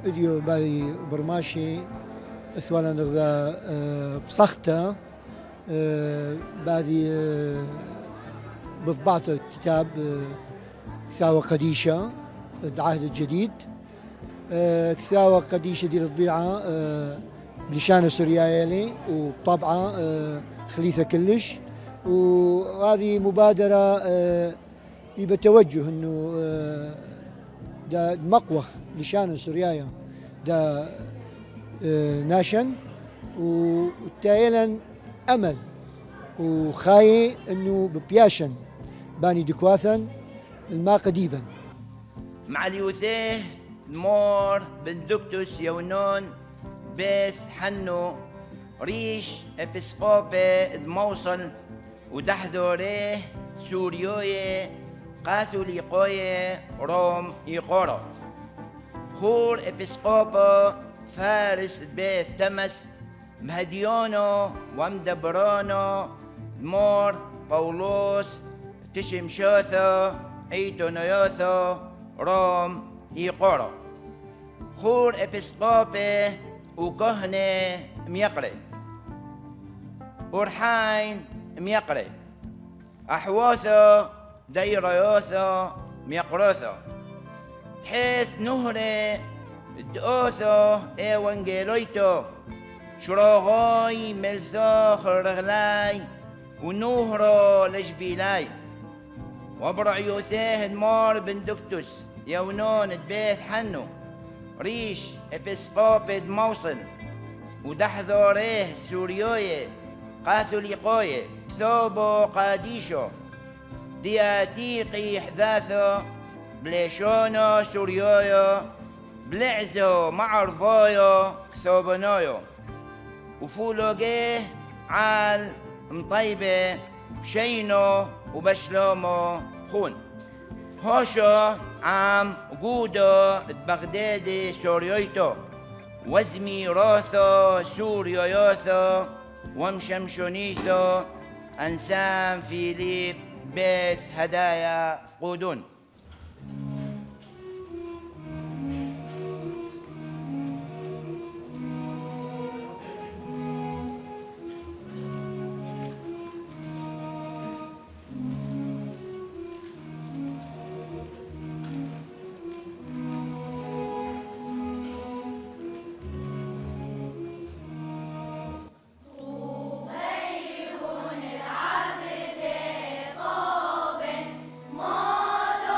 فيديو باي برماشي اثوالا نغذا بصخته بعدي بطبعت كتاب كساوة قديشة العهد الجديد كساوة قديشة دي الطبيعة بلشانة سوريالي وطبعة خليثة كلش. وهذه مبادرة يبقى توجه انه دا مقوخ لشان سوريايا دا ناشن وتايلا امل وخاي انه ببياشن باني دكواثن الماء قديبا مع اليوثيه مور بن دكتوس يونون بيث حنو ريش ابسقوبي دموصل ودحذوريه سوريويه كاثوليقويه روم يقورو خور ابسقوبو فارس بيث تمس مهديونو ومدبرونو مور بولوس تشمشوثو ايتونيوثو روم يقورو خور ابسقوبي وكهنة ميقري أرحاين ميقري أحوثو ديريوثو ميقروثو تحيث نهري دؤوثو ايوانجيلويتو شروغوي ملثو خرغلاي ونهرو لجبيلاي وبرعيوثيه المور بن دكتوس يونون دبيث حنو ريش ابسقوبي موصل ودحذوريه سوريويه كاثوليقويه ثوبو قاديشو دياتيقي حذاثو بليشونو سوريويو بلعزو معرفويو ثوبنويو وفولوجيه عال مطيبه شينو وبشلومو خون هوشو عام قودو بغدادي سوريويتو وزمي روثو سوريويوثو ومشمشونيثو أنسام فيليب بيث هدايا فقودون. مولو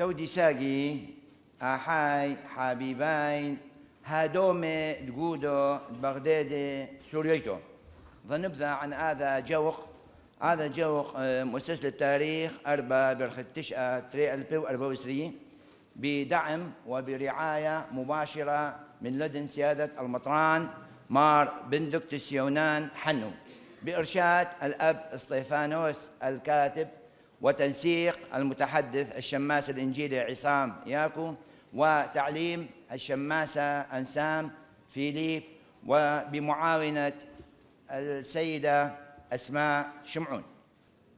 تودي ساقي أحاي حبيبين هادومي دقودو بغدادي سوريتو. ظنبذا عن هذا جوق مؤسسة التاريخ 4 برخة تشقى 2024 بدعم وبرعاية مباشرة من لدن سيادة المطران مار بندكتس يونان حنو، بإرشاد الأب اسطيفانوس الكاتب، وتنسيق المتحدث الشماس الإنجيلي عصام ياكو، وتعليم الشماسة أنسام فيليب، وبمعاونة السيدة أسماء شمعون.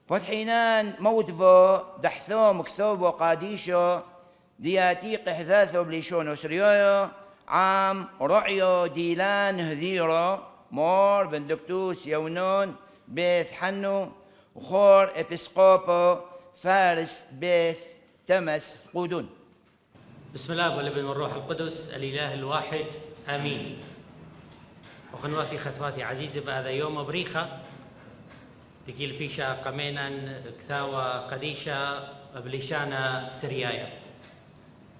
فتحينان موتفو دحثوم كثوبو قاديشو دياتيق حذاثو بليشونو سريويو عام رعيو ديلان هذيرو مور بندكتوس يونون بيث حنو وخور إبسقوبو فارس بيث تمس فقودون. بسم الله والابن والروح القدس الإله الواحد آمين. وخنواتي خطواتي عزيزة بهذا يوم بريخة تقيل فيشا قمينا كثاوى قديشة بليشانا سريايا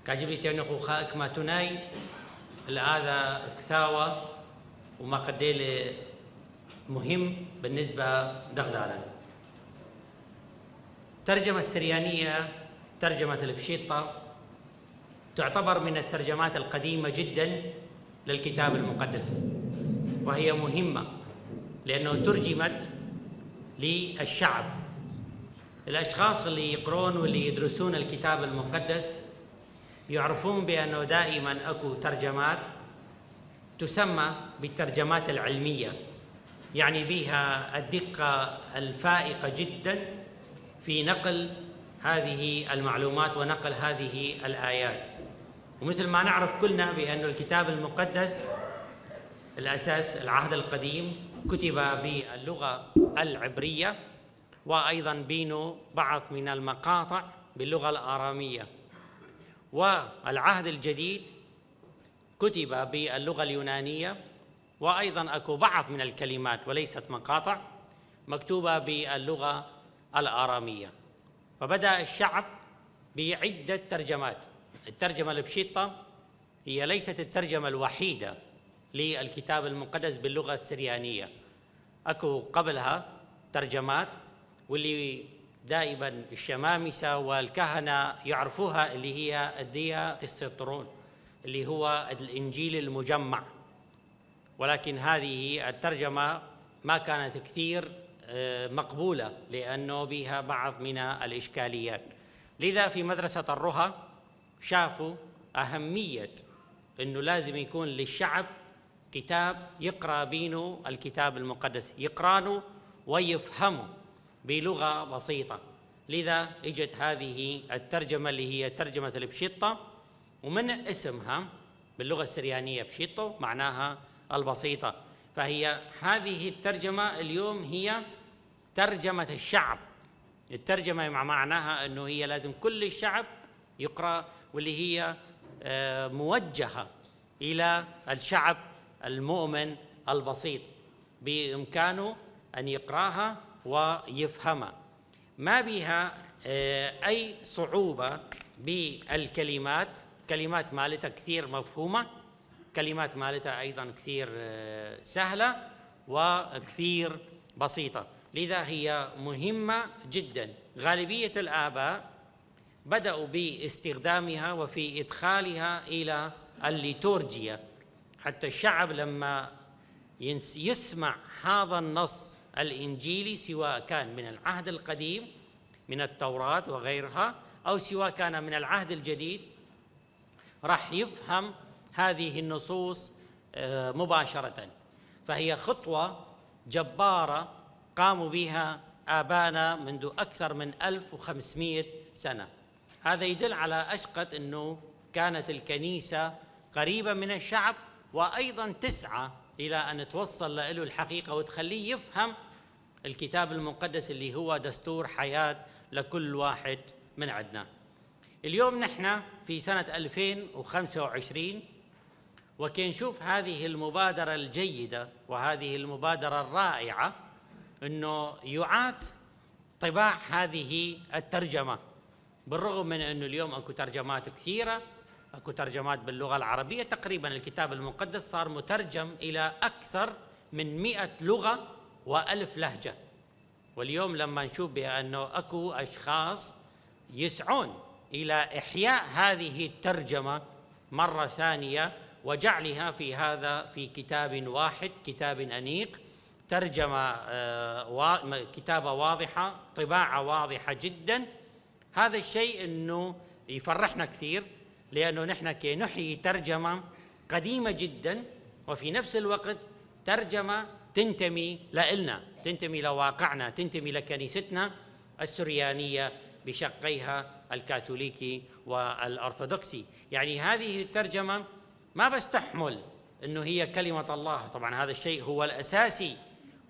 كاجبلي تيونيخو خاك ما تناي الآذى كثاوى وما قديل مهم بالنسبة دغدالا. ترجمة السريانية ترجمة البشيطة تعتبر من الترجمات القديمة جدا للكتاب المقدس، وهي مهمة لأنه ترجمت للشعب. الأشخاص اللي يقرون واللي يدرسون الكتاب المقدس يعرفون بأنه دائما أكو ترجمات تسمى بالترجمات العلمية، يعني بها الدقة الفائقة جدا في نقل هذه المعلومات ونقل هذه الآيات. ومثل ما نعرف كلنا بأن الكتاب المقدس الأساس العهد القديم كتب باللغة العبرية، وأيضا بينه بعض من المقاطع باللغة الآرامية، والعهد الجديد كتب باللغة اليونانية، وأيضا أكو بعض من الكلمات وليست مقاطع مكتوبة باللغة الآرامية. فبدأ الشعب بعدة ترجمات. الترجمة البشيطة هي ليست الترجمة الوحيدة للكتاب المقدس باللغة السريانية، أكو قبلها ترجمات واللي دائما الشمامسة والكهنة يعرفوها، اللي هي الديا تسترون اللي هو الإنجيل المجمع. ولكن هذه الترجمة ما كانت كثير مقبولة لأنه بها بعض من الإشكاليات. لذا في مدرسة الرهى شافوا أهمية أنه لازم يكون للشعب كتاب يقرأ بينه الكتاب المقدس، يقرأه ويفهمه بلغة بسيطة. لذا اجت هذه الترجمة اللي هي ترجمة البشيطة، ومن اسمها باللغة السريانية بشيطو معناها البسيطة. فهي هذه الترجمة اليوم هي ترجمة الشعب. الترجمة معناها أنه هي لازم كل الشعب يقرأ، واللي هي موجهة إلى الشعب المؤمن البسيط، بإمكانه أن يقرأها ويفهمها، ما بها أي صعوبة بالكلمات. كلمات مالتها كثير مفهومة، كلمات مالتها أيضا كثير سهلة وكثير بسيطة. لذا هي مهمة جدا. غالبية الآباء بدأوا باستخدامها وفي إدخالها إلى الليتورجيا، حتى الشعب لما يسمع هذا النص الإنجيلي سواء كان من العهد القديم من التوراة وغيرها أو سواء كان من العهد الجديد راح يفهم هذه النصوص مباشرة. فهي خطوة جبارة قاموا بها آبانا منذ أكثر من 1500 سنة. هذا يدل على أشقة أنه كانت الكنيسة قريبة من الشعب، وأيضا تسعى إلى أن توصل له الحقيقة وتخليه يفهم الكتاب المقدس اللي هو دستور حياة لكل واحد من عندنا. اليوم نحن في سنة 2025 وكي نشوف هذه المبادرة الجيدة وهذه المبادرة الرائعة أنه يعاد طباع هذه الترجمة بالرغم من أنه اليوم أكو ترجمات كثيرة، أكو ترجمات باللغة العربية، تقريبا الكتاب المقدس صار مترجم إلى أكثر من 100 لغة و1000 لهجة. واليوم لما نشوف بأنه أكو أشخاص يسعون إلى إحياء هذه الترجمة مرة ثانية وجعلها في كتاب واحد، كتاب أنيق، ترجمة كتابة واضحة، طباعة واضحة جدا. هذا الشيء أنه يفرحنا كثير، لأنه نحن كي نحيي ترجمة قديمة جدا وفي نفس الوقت ترجمة تنتمي لنا، تنتمي لواقعنا، تنتمي لكنيستنا السريانية بشقيها الكاثوليكي والأرثوذكسي. يعني هذه الترجمة ما بس تحمل أنه هي كلمة الله، طبعا هذا الشيء هو الأساسي،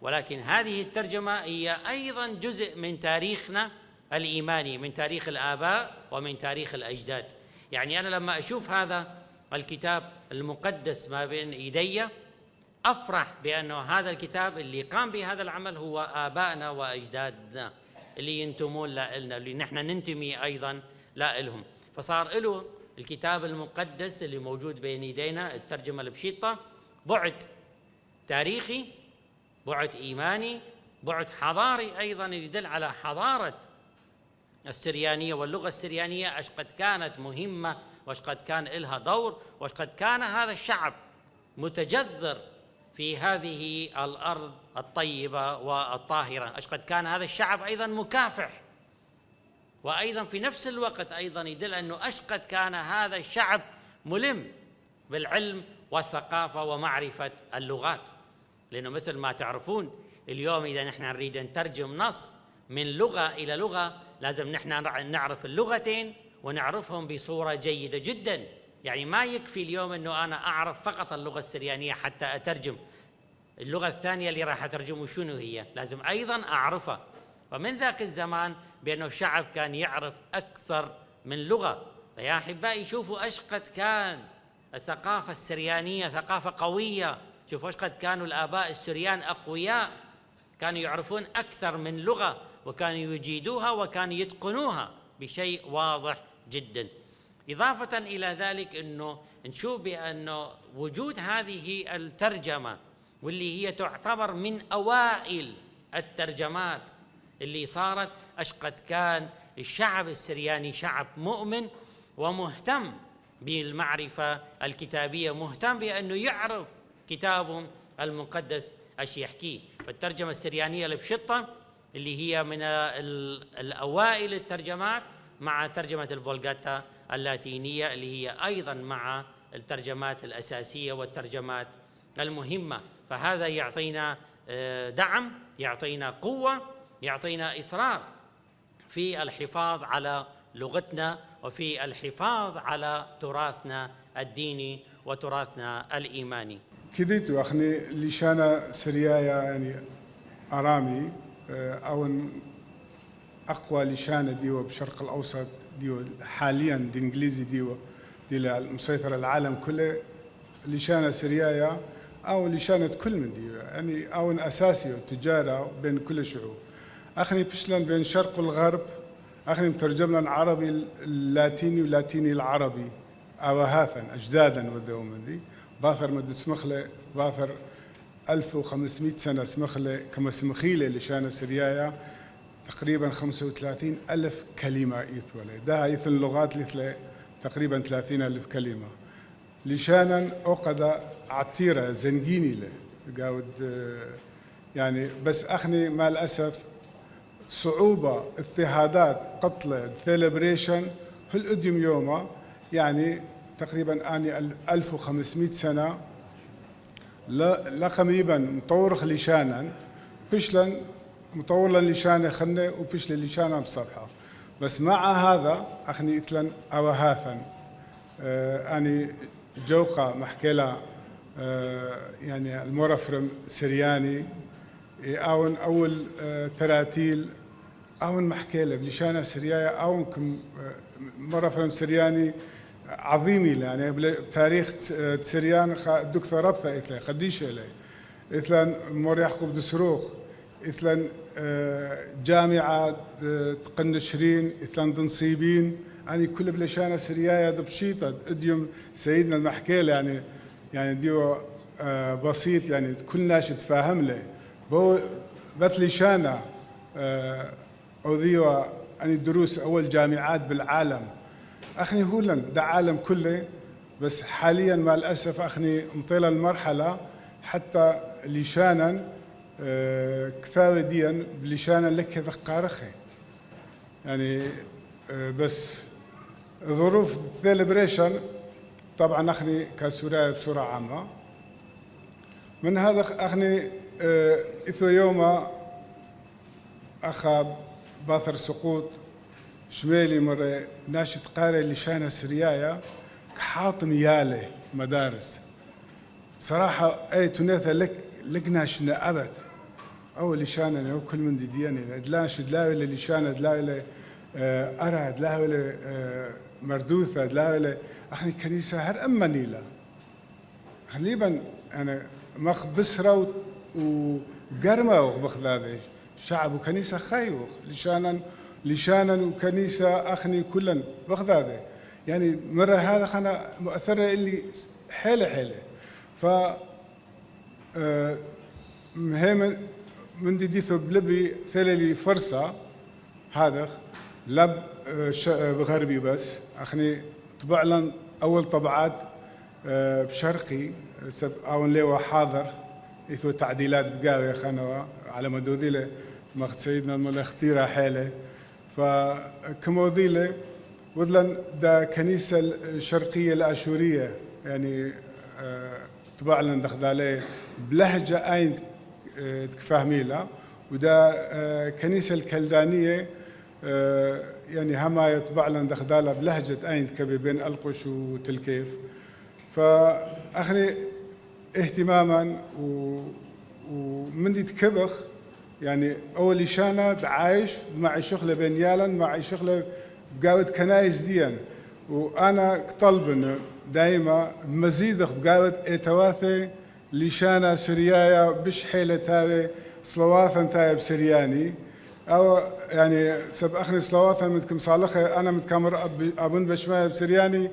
ولكن هذه الترجمة هي أيضا جزء من تاريخنا الإيماني، من تاريخ الآباء ومن تاريخ الأجداد. يعني أنا لما أشوف هذا الكتاب المقدس ما بين إيدي أفرح بأنه هذا الكتاب اللي قام بهذا العمل هو آبائنا وأجدادنا اللي ينتمون لنا، اللي نحن ننتمي أيضا لهم. فصار له الكتاب المقدس اللي موجود بين يدينا الترجمة البشيطة بعد تاريخي، بعد إيماني، بعد حضاري أيضا يدل على حضارة السريانية واللغة السريانية، أش قد كانت مهمة، وأش قد كان لها دور، وأش قد كان هذا الشعب متجذر في هذه الأرض الطيبة والطاهرة، أش قد كان هذا الشعب أيضا مكافح، وأيضا في نفس الوقت أيضا يدل أنه أش قد كان هذا الشعب ملم بالعلم والثقافة ومعرفة اللغات. لأنه مثل ما تعرفون اليوم إذا نحن نريد نترجم نص من لغة إلى لغة لازم نحن نعرف اللغتين ونعرفهم بصورة جيدة جدا. يعني ما يكفي اليوم أنه أنا أعرف فقط اللغة السريانية حتى أترجم، اللغة الثانية اللي راح أترجمه شنو هي؟ لازم أيضا أعرفها. ومن ذاك الزمان بأنه الشعب كان يعرف أكثر من لغة. فيا أحبائي شوفوا أش قد كان الثقافة السريانية ثقافة قوية، شوفوا أش قد كانوا الآباء السريان أقوياء، كانوا يعرفون أكثر من لغة وكانوا يجيدوها وكانوا يتقنوها بشيء واضح جدا. إضافة إلى ذلك أنه نشوف بأنه وجود هذه الترجمة واللي هي تعتبر من أوائل الترجمات اللي صارت، أش قد كان الشعب السرياني شعب مؤمن ومهتم بالمعرفة الكتابية، مهتم بأنه يعرف كتابهم المقدس أش يحكيه. فالترجمة السريانية البشطة اللي هي من الأوائل الترجمات مع ترجمة الفولغاتا اللاتينية اللي هي أيضا مع الترجمات الأساسية والترجمات المهمة. فهذا يعطينا دعم، يعطينا قوة، يعطينا إصرار في الحفاظ على لغتنا وفي الحفاظ على تراثنا الديني وتراثنا الإيماني. كديتو أخني لشانا سريايا يعني أرامي أو أقوى لشانة ديوة بالشرق الأوسط ديوة حاليا دي إنجليزي ديوة دي المسيطرة العالم كله لشانة سريايا أو لشانة كل من ديوة يعني أو أساسي تجارة بين كل الشعوب. أخني بشلن بين الشرق والغرب، أخني مترجم لنا عربي اللاتيني واللاتيني العربي أو هاثن أجدادا وذومن دي باثر مد سمخلة باثر 1500 سنة سمخلة كما سمخيلة لشانة سريايا تقريبا 35,000 كلمة إيثولة ده إيث اللغات لثلة تقريبا 30,000 كلمة لشانا أوقد عطيرة زنجيني له قاود يعني بس أخني مع الأسف صعوبة اضطهادات قتل ثيلبريشن هالقديم يومه يعني تقريبا أني 1500 سنة لا قريبا مطورخ لشانا بشلن مطور لشانه خنه وبشل لشانه بصفحه. بس مع هذا أخني إثلن أو هاثن أني جوقة محكلة يعني المرفرم سرياني أو أول تراتيل أو محكلة بلشانة سريايا أو مرفرم سرياني عظيمي يعني بتاريخ سريان دكتور ربثة إثلن قديش إلي إثلن مور يعقوب دسروخ إثلن جامعة تقن شرين إثلاندن صيبين يعني كل بلشانة سريايا دبشيطة اديم سيدنا المحكيل يعني ديو بسيط يعني كل ناس تفاهم له بو بتلشانة أو ديو يعني دروس أول جامعات بالعالم أخني هولن ده عالم كله بس حاليا مع الأسف أخني مطيلة المرحلة حتى لشانا كثاوي ديا بلشانا لك هذا قارخي يعني بس ظروف سيلبريشن طبعا أخني كسوريا بصورة عامة من هذا أخني إثو يوم أخا باثر سقوط شمالي مرة ناشط قارئ لشانة سريايا كحاطم يالي مدارس صراحة أي تناثى لقنا شنا أبد أول لشانة أو كل من دياني دلاش دلاوي لشانة دلاوي أرى دلاوي مردوثة دلاوي أخني كنيسة هر أما نيلة غالبا أنا مخ بسرة وقرمة وبخذاذي شعب وكنيسة خيوخ لشانا وكنيسة أخني كلن بخذاذي يعني مرة هذا خنا مؤثرة اللي حيلة ف مهم من ديثو بلبي ثللي فرصة هذا لب بغربي بس أخني طبع لن أول طبعات بشرقي أو ليوا حاضر إثو تعديلات بقاوية خانوا على مدوذيلة مخت سيدنا الملا اختيرا حالة فكموذيلة وذلن دا كنيسة الشرقية الآشورية يعني طبع لن دخدالي بلهجة أين تفهميلا ودا كنيسة الكلدانية يعني هما يطبع لن دخدالها بلهجة أين كبي بين ألقش وتلكيف فأخني اهتماما ومن دي تكبخ يعني أول شانا عايش معي شغلة بين يالا معي شغلة بقاود كنايس ديان وأنا طلبن دائما مزيد بقاود اتواثي لشانا سريايا بش حيلة تاوي صلواثا تاوي بسرياني أو يعني سب أخني صلواثا متكم صالخة أنا متكمر أبن بشماية بسرياني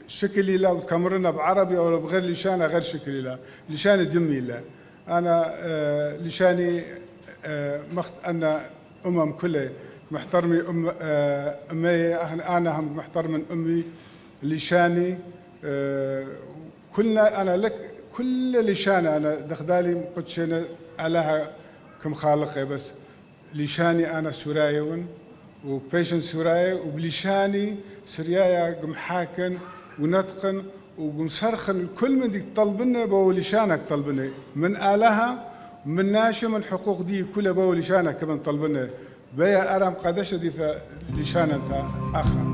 شكلي لا وتكمرنا بعربي أو بغير لشانا غير شكلي لا لشاني دمي لا أنا لشاني مخت أن كلها محترمي أمي أنا هم محترم أمي لشاني كلنا أنا لك كل لشاني أنا دخدالي قدشنا علىها كم خالقي بس لشاني أنا سورايون وبيشن سوراي وبلشاني سريايا قم حاكن ونطقن وقم صرخن كل من دي طلبنا بو لشانك طلبنا من آلها من ناشي من حقوق دي كلها بو لشانك كمان طلبنا بيا أرم قدش دي لشان أنت أخا